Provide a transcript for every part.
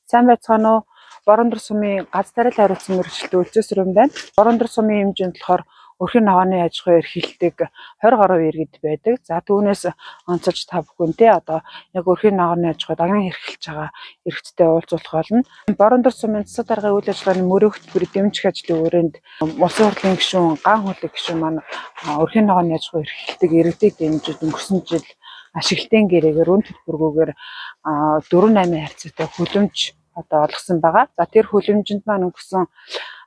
Сайн байцгаана уу? Борондөр сумын гац тариал хариуцсан мэргэжилтэн Өлзөөс байна. Борондөр сумын хэмжээнд болохоор өрхийн ногооны аж ахуй эрхэлдэг 20 гаруй иргэд байдаг. За, түүнээс онцолж та бүхэнтэй одоо яг өрхийн ногооны аж ахуй дагнан эрхэлж байгаа иргэдтэй уулзуулах болно. Борондөр сумын засаг даргын үйл ажиллагааны мөрөг хөтөлбөрийг дэмжих ажлын өрөөнд улсын хурлын гишүүн Ган хүлэг гишүүн маань өрхийн ногооны аж ахуй эрхэлдэг иргэдийг дэмжиж өнгөрсөн жил ашиглалтын гэрээгээр үн төлбөргүйгээр 4.8 харьцаатай хөлөмж одоо олгосон байгаа. За, тэр хөлөмжөнд маань өнгөрсөн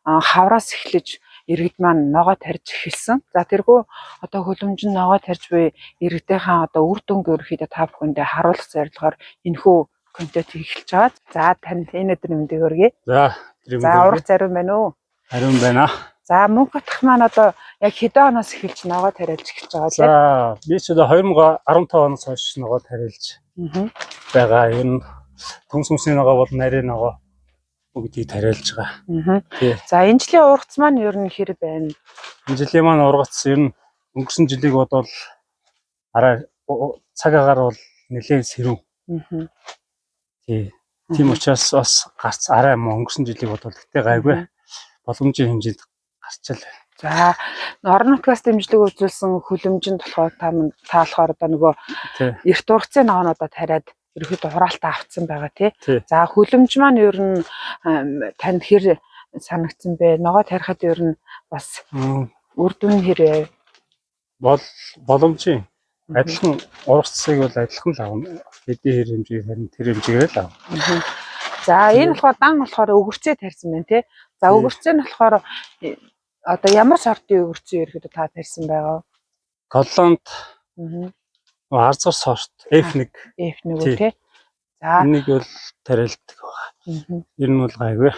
хавраас эхлэж иргэд маань ногоо тарьж эхэлсэн. За, тэрхүү одоо хөлөмжөнд ногоо тарьж буй иргэдийнхээ одоо үр дүнг ерөнхийдөө та бүхэндээ харуулах зорилгоор энэхүү контент эхэлж байгаа. За, танд энэ өдөр мэндийг хүргэе. За, тэр юм. За, ургац ариун байна уу? Ариун байна. За, Мөнхбатх маань одоо яг хэдэн оноос эхэлж ногоо тариалж эхэлж байгаа лээ? За, би ч одоо 2015 оноос хойш ногоо тариалж байгаа. Ер нь төмс сүмсний ногоо бол нарийн ногоо бүгдийг тариалж байгаа. Тий. За, энэ жилийн ургац маань ер нь хэр байна? Энэ жилийн маань ургац ер нь өнгөрсөн жилийг бодвол арай цаг агаар бол нэлээд сэрүүн. Тий. Тийм учраас бас гарц арай муу өнгөрсөн жилийг бодвол гэтээ гайгүй. Боломжийн хэмжээнд гарчал. За, орон нутгаас дэмжлэг үзүүлсэн хөлөмжөнд болохоор та та болохоор одоо нөгөө эрт ургацын ногоонуудаа тариад ерөнхийдөө хураалтаа авцсан байгаа, тий. Тий. За, хөлөмж маань ер нь танд хэр санагдсан бэ? Ногоо тарихад ер нь бас үр дүн хэр вэ? Бол боломжийн адилхан ургацыг бол адилхан л авна. Хэдий хэр хэмжээ харин тэр хэмжээгээр л авна. За, энэ болохоор дан болохоор өгөрцөө тарьсан байна, тий. За, өгөрцөө нь болохоор одоо ямар сортын өгөрцөө ерөнхийдөө та тарьсан байгаа вэ? Голланд арзгар сорт F1. F1 үү, Тий. тий. За. Энийг бол тариалдаг байгаа. Ер нь бол гайгүй.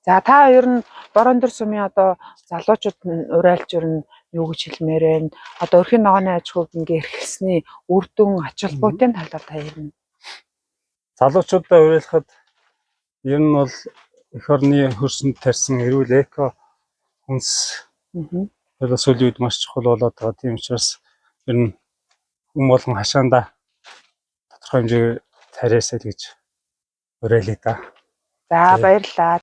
За, та ер нь Борондор сумын одоо залуучууд нь уриалж ер нь юу гэж хэлмээр байна? Одоо өрхийн ногооны аж ахуйг ингээ эрхэлсний үр дүн, ач холбогдлын талаар та ярина. Залуучуудаа уриалахад ер нь бол эх орны хөрсөнд тарьсан эрүүл эко хүнс бол сүүлийн үед маш чухал болоод байгаа. Тийм учраас ер нь хүн болгон хашаандаа тодорхой хэмжээгээр тариасай л гэж уриалъя да. За, Тий. баярлалаа.